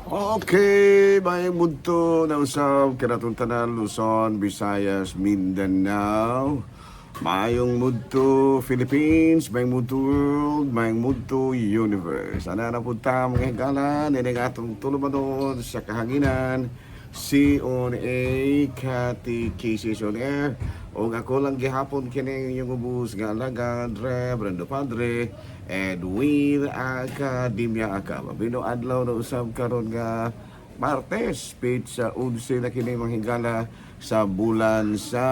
Okay, maayong budto na usab kanatong tanan, Luzon, Visayas, Mindanao. Maayong budto Philippines, maayong budto world, maayong budto universe. Ana na pud ta, mga higala, nining atong tulumanon sa kahanginan, C on A, Catechesis on Air. O ako lang gihapon kini inyong ubos nga alagad, Reverendo Padre Edwin Academia Acaba. Bino adlaw na usab karon nga Martes, petsa 11 na kini, mga higala, sa bulan sa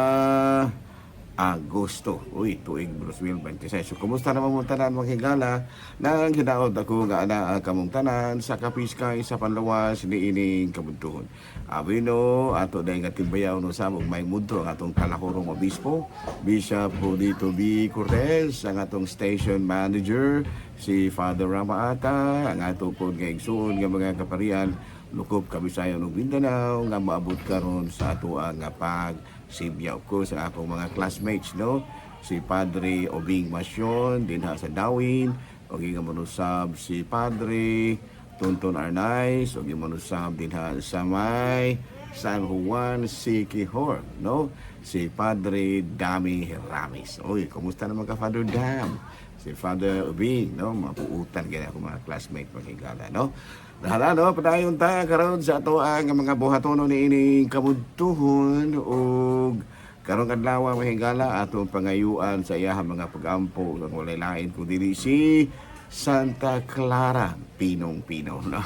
Agosto. Uy, tuig 2026. So, kumusta naman mong tanan, mga higala? Nang hinaot ako nga ana kamong tanan sa kapiskay sa panlawas ni ining kabuntuhon. Abino, ato dahil nga timbayaw no sa may mudto ang atong kalahurong obispo, Bishop Judito B. Cortez, ang atong station manager, si Father Ramaata, ang ato po nga igsuon nga mga kaparian, lukop Kabisayan ug Mindanao nga maabot karon sa ato ang nga pag sibya. Of course, ang akong mga classmates, no, si Padre Obing Masyon dinha sa Dawin, ug nga manusab si Padre Tonton Arnaiz, ug manusab dinha sa may San Juan Siquijor, no, si Padre Dami Ramis. Oy, kumusta naman ka, Father Dam, si Father Obing, no? Mapuutan kaya ako mga classmate, mga, no? Dahil no, padayon ta karon sa ato ang mga buhatono ni ining kabudtuhon ug karong adlaw, mga higala, atong pangayuan sa iyahang mga pagampo ang walay lain kun dili si Santa Clara, pinong-pino, no?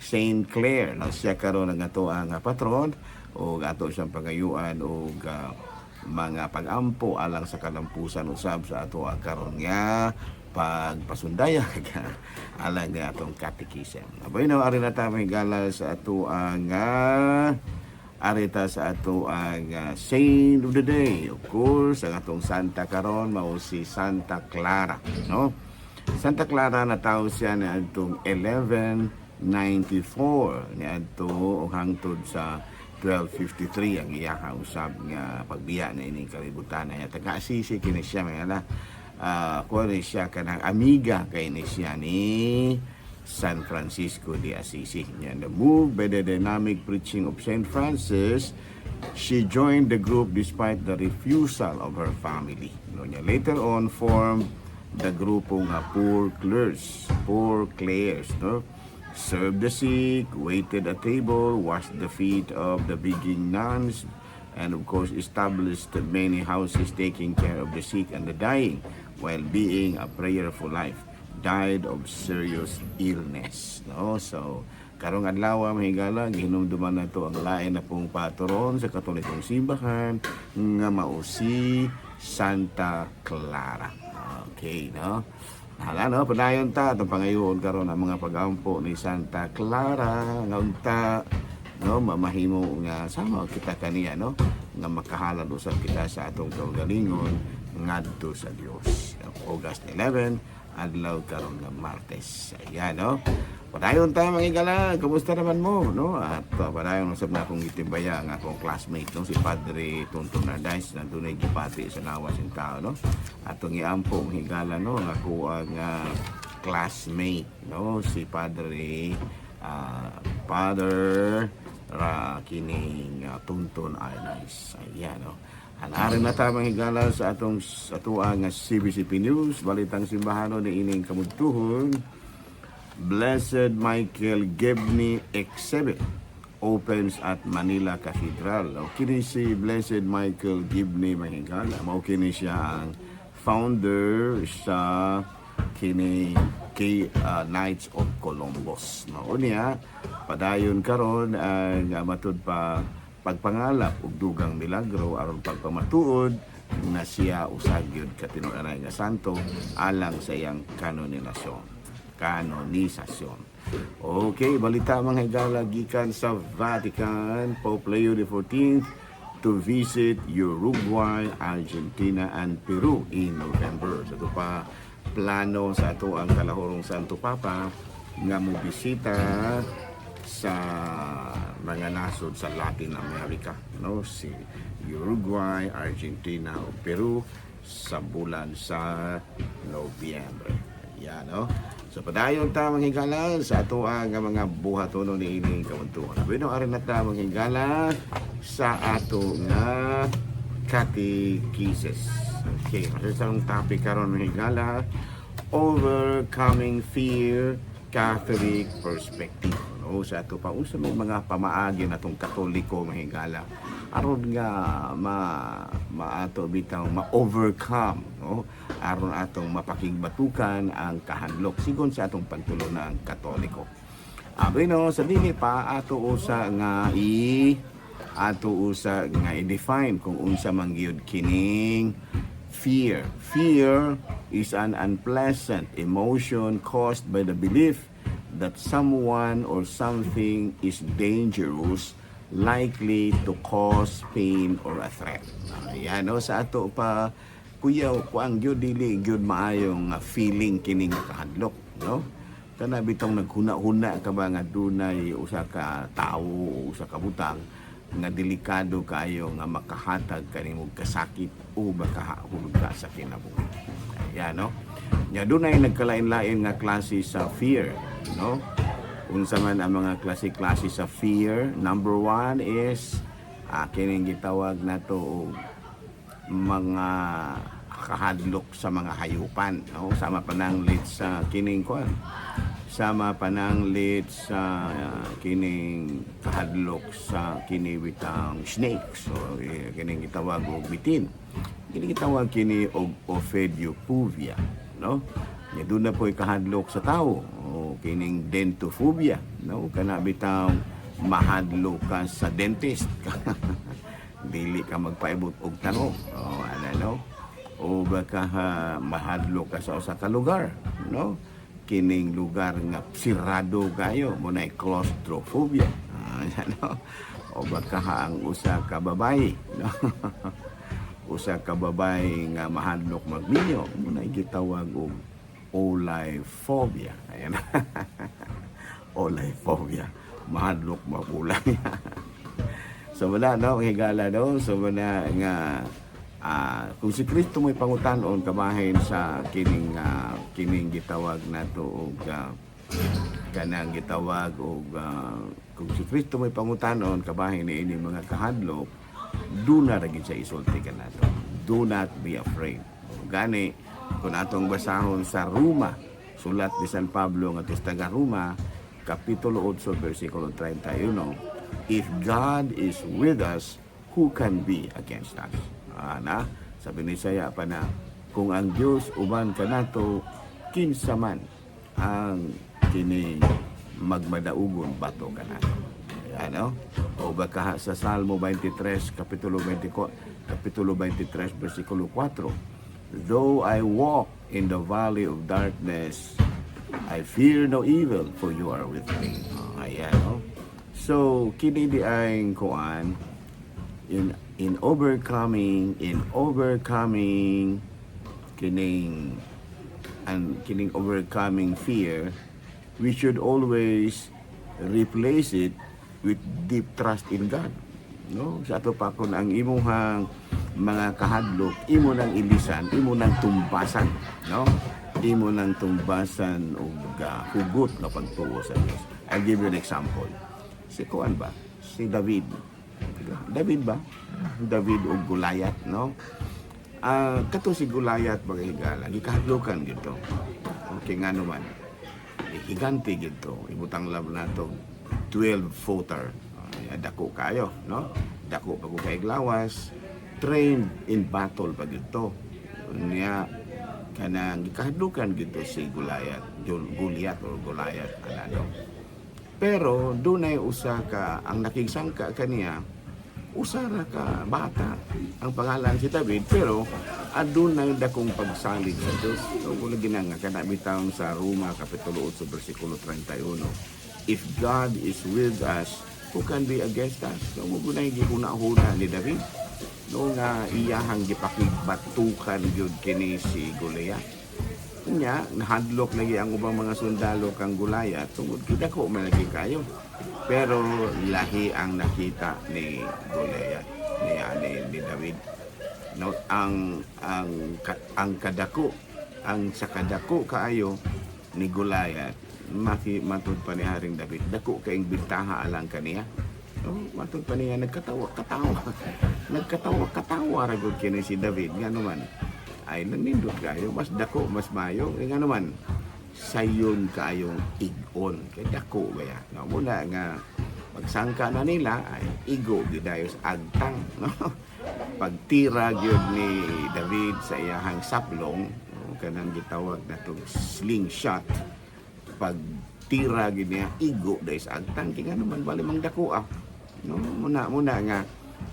Saint Clare, no? Siya karon ang ato ang patron ug ato siyang pangayuan og mga pagampo alang sa kalampusan usab sa ato ang karon nga pagpasundayag alang nga atong catechism. Aboy no, ari na ta, mga higala, sa ato ang arita sa ato ang saint of the day. Of course, ang atong santa karon mao si Santa Clara, no? Santa Clara, natawo siya niadtong 1194 niadto og hangtod sa 1253 ang iya usab nga pagbiya na ining kalibutan niya. Taga Assisi kini siya, mga ala. Kuha ni siya kanang amiga kay ni siya ni San Francisco de Assisi. Yan, the moved by the dynamic preaching of Saint Francis, she joined the group despite the refusal of her family. No, niya later on formed the grupo nga Poor Clares, Poor Clares, no? Served the sick, waited at table, washed the feet of the begging nuns, and of course established many houses taking care of the sick and the dying while being a prayerful life. Died of serious illness. No? So, karong adlaw, mga higala, gihinumduman na to ang lain na pong patron sa Katolikong Simbahan nga mao si Santa Clara. Okay, no? Hala, no? Padayon ta atong pangayoon karon ang mga pagampo ni Santa Clara nga unta, no, mamahimo nga sama kita kaniya, no, nga makahalad usab kita sa atong kaugalingon ngadto sa Dios. August 11, adlaw karon nga Martes. Ayan, no? Padayon ta, mga higala, kumusta naman mo, no? At padayon usab na akong gitimbaya ang akong classmate, no, si Padre Tonton Nardais na dunay gipati sa lawas ng tao, no? Atong iampo, mga higala, no, ang ako ang classmate, no, si Padre Father ra kining Tonton Arnaiz. Ayan, no? Hanarin na ta, mga higala, sa atong atuang nga CBCP News, Balitang Simbahano ni ining kamudtuhon. Blessed Michael Gibney exhibit opens at Manila Cathedral. O kini si Blessed Michael Gibney, mga higala. Mao kini siya ang founder sa kini kay Knights of Columbus. No, unya padayon karon ang matud pa pagpangalap og dugang milagro aron pagpamatuod na siya usa gyud ka tinud-anay nga santo alang sa iyang kanonisasyon. Kanonisasyon. Okay, balita, mga higala, gikan sa Vatican, Pope Leo XIV to visit Uruguay, Argentina, and Peru in November. So, ito pa plano sa ato ang kalahurong Santo Papa nga mo bisita sa mga nasod sa Latin America, no, si Uruguay, Argentina o Peru sa bulan sa Nobyembre. Yan, no? So padayon ta, mga higala, sa ato ang mga buhatonon ni ining kabuntuhan. Bueno, arin na ta, mga higala, sa ato nga catechesis. Okay, kasi sa topic karon, mga higala, overcoming fear, Catholic perspective. No, sa ato pa unsa may mga pamaagi natong Katoliko, mga higala, aron nga ma maato bitaw ma-overcome, no, aron atong mapakigbatukan ang kahadlok sigon sa atong pagtulo ng Katoliko. Abi no, sa dili pa ato usa nga i-define kung unsa man gyud kining fear. Fear is an unpleasant emotion caused by the belief that someone or something is dangerous, likely to cause pain or a threat. Ayan, no, sa ato pa kuyaw kuang gyud dili gyud maayong feeling kining kahadlok, no? Kana bitong naghuna-huna ka ba nga dunay usa ka tawo o usa ka butang nga delikado kaayo nga makahatag kanimo kasakit o makahulog ka sa kinabuhi. Ayan, no? Nya dunay nagkalain-lain nga klase sa fear, no? Unsa man ang mga klase-klase sa fear? Number one is kining gitawag nato og mga kahadlok sa mga hayupan, no? Sama pananglit sa kining kuan, sama pananglit sa kining kahadlok sa kini bitang snakes, so kining gitawag og bitin, kini gitawag kini og ophidiophobia, no? Nya duna po'y kahadlok sa tao o kining dentophobia, no? Kana bitang mahadlok ka sa dentist, dili ka magpaibot og tango o ano, no? O baka ha, mahadlok ka sa usa ka lugar, no? Kining lugar nga sirado kayo mo na, claustrophobia. Ano? O baka ha, ang usa ka babae, no? Usa ka babae nga mahadlok magminyo mo na, gitawag og olayphobia. Ayan, olayphobia, mahadlok magulay. So wala, no, higala, no. So wala nga kung si Kristo mo'y pangutanon kabahin sa kining kining gitawag nato og kanang gitawag og kung si Kristo mo'y pangutanon kabahin ni ini mga kahadlok, do na ra gid siya isulti kanato. Do not be afraid. Gani kung atong basahon sa Roma, sulat ni San Pablo nga taga Roma, Kapitulo 8, versikulo 31, "If God is with us, who can be against us?" Na, sabi ni saya pa na, kung ang Diyos uban kanato, kinsa man ang kini magmadaugon bato kanato? Ano? O baka sa Salmo 23, Kapitulo 24, Kapitulo 23, versikulo 4, "Though I walk in the valley of darkness, I fear no evil, for you are with me." Oh, ayan, no? So, kini di ay kuan in overcoming kining and kining overcoming fear, we should always replace it with deep trust in God. No? Sa ato pa kung ang imuhang mga kahadlok, imo nang ilisan, imo nang tumbasan, no? Imo nang tumbasan og hugot nga pagtuo sa Dios. I'll give you an example. Si kuan ba? Si David. David ba? David og Goliath, no? Kato si Goliath, mga higala, gikahadlokan gito. Okay, nga naman. Higante gito. Ibutang lab nato 12 footer. Ay, dako kayo, no? Dako pa ko kay lawas, trained in battle pa gito. Niya kanang gikahadlokan gito si Goliath, Goliath or Goliath ano. Pero dunay usa ka ang nakigsangka kaniya, usa ra ka bata. Ang pangalan si David, pero adunay dakong pagsalig sa Dios. So kung lagi na nga kana bitaw sa Roma kapitulo 8 bersikulo 31. "If God is with us, who can be against us?" So mo gunay gihuna-huna ni David. No nga iyahang gipakigbatukan gyud kini si Goliath. Nya, nahadlok lagi ang ubang mga sundalo kang Goliath tungod kay dako man lagi kayo. Pero lahi ang nakita ni Goliath ni David. No, ang kadako, ang sa kadako kaayo Ni Goliath, maki matud pa ni Haring David, dako kaayong bintaha alang kaniya. No, matud pa niya nagkatawa katawa. Nagkatawa katawa ra gud kini si David, ngano man ay nanindot kayo, mas dako mas mayo, eh, ngano man sayon kaayong ig-on kay dako baya, no? Muna nga pagsangka na nila ay igo gidayon sa agtang, no? Pagtira gyud ni David sa iyahang saplong, no, kanang gitawag natong slingshot, pagtira gyud niya igo dahil sa agtang kay ngano man bali mang dako ah, no? Muna muna nga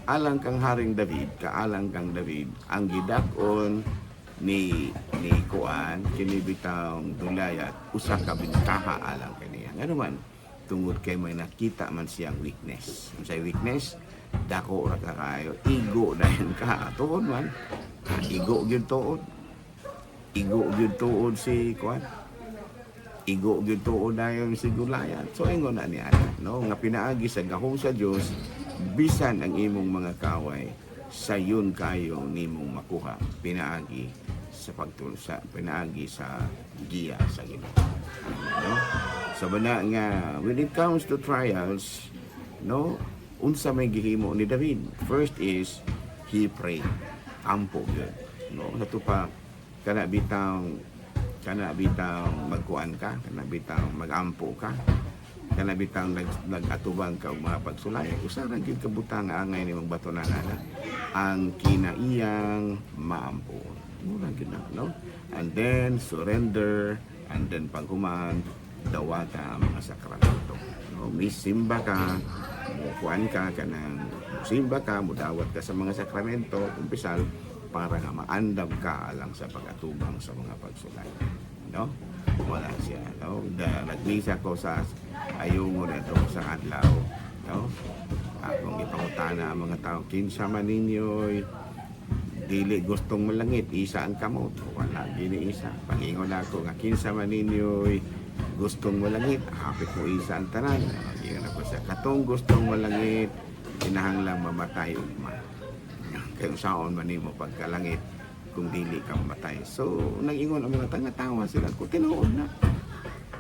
alang kang Haring David, kaalang kang David, ang gidak-on ni kuan kini bitawng Goliath usa ka bintaha alang kaniya. Ngano man, tungod kay may nakita man siyang weakness. Unsay weakness? Dako ra ka kayo, igo dayon ka. Tuod man, igo gyud tuod, igo gyud tuod si kuan, igo gyud tuod dayon si Goliath. So ingon na niya, no, nga pinaagi sa gahom sa Dios, bisan ang imong mga kaway sayon kayo nimong makuha pinaagi sa pagtul sa pinaagi sa giya sa Ginoo, no? So bana nga when it comes to trials, no, unsa may gihimo ni David? First is he prayed, ampo gyud, no? Nato pa kana bitang magkuan ka, kana bitang magampo ka, kana bitang nag-atubang ka og mga pagsulay, usa ra gyud ka butang nga angay nimong batonan ana, ang kinaiyang maampo. Mura gyud na, no? And then surrender, and then paghuman dawata ang mga sakramento, no? Misimba ka, mukuan ka, kanang simba ka, mudawat ka sa mga sakramento, kumpisal, para nga maandam ka alang sa pag-atubang sa mga pagsulay, no? Wala siya, no? Nagmisa ko sa ayungo na ito sa adlaw, no? Akong ipangutana ang mga tao, "Kinsa man ninyo'y dili gustong malangit, isa ang kamot." Wala gini isa. Pangingon ako nga, "Kinsa man ninyo'y gustong malangit, hapit mo isa ang tanan." Ingon ako sa katong gustong malangit, kinahanglang mamatay ugma. Kay unsaon man nimo pagkalangit kung dili ka mamatay? So nag-ingon ang mga tanga, tawa sila ko, tinuod na.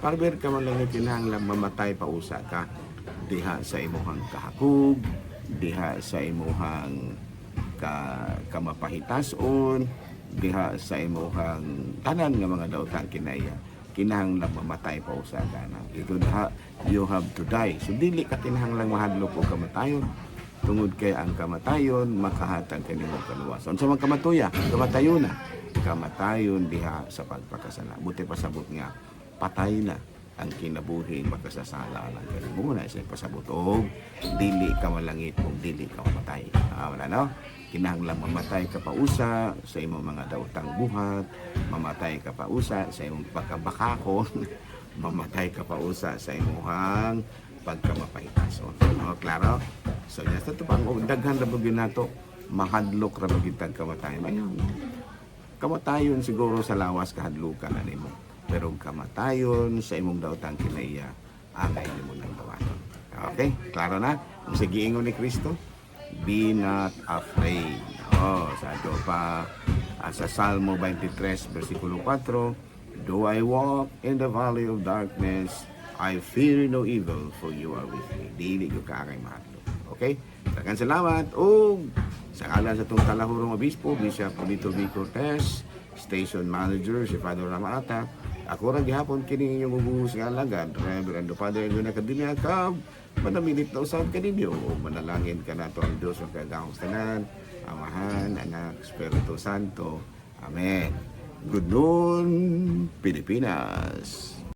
Parber ka man lang, kinahanglan mamatay pa usa ka diha sa imuhang kahakog, diha sa imuhang kamapahitason, diha sa imuhang tanan nga mga daotang kinaya. Kinahanglan mamatay pa usa ka na. Ito you have to die. So dili ka kinahanglan mahadlok og kamatayon tungod kay ang kamatayon makahatag kanimo kaluwasan. Unsa man kamatuya? Kamatayon na. Kamatayon diha sa pagpakasala. Buti pasabot nga patay na ang kinabuhi makasasala lang kanimo na sa pasabot og dili ka malangit kung dili ka mamatay. Ah, wala, no? Kinahanglan mamatay ka pausa sa imong mga daotang buhat, mamatay ka pausa sa imong pagkabakakon, mamatay ka pausa sa imong pagkamapahitason. No, klaro? So, yan. Sa ito pang daghan ra ba gyud nato, mahadlok ra ba gyud tag kamatayon. Ayaw. Kamatayon siguro sa lawas kahadlukan na nimo. Pero kamatayon sa imong daotang kinaiya, angay nimo nang dawaton. Okay? Klaro na? Kung sa giingon ni Kristo, "Be not afraid." Oh, sa ato pa sa Salmo 23 versikulo 4, "Though I walk in the valley of darkness, I fear no evil, for you are with me." Dili ko kaangay mahadlok. Okay? Daghang salamat ug sa ngalan sa atong talahurong obispo, Bishop Benito V. Cortez, Station Manager si Father Ramata, ako ra gihapon kini inyong ubuhos nga alagad, Reverend Father Edwin Academia Cab, manamilit na usab kaninyo ug manalangin kanato ang Dios makagagahom tanan, Amahan, Anak, Espiritu Santo. Amen. Good noon, Pilipinas.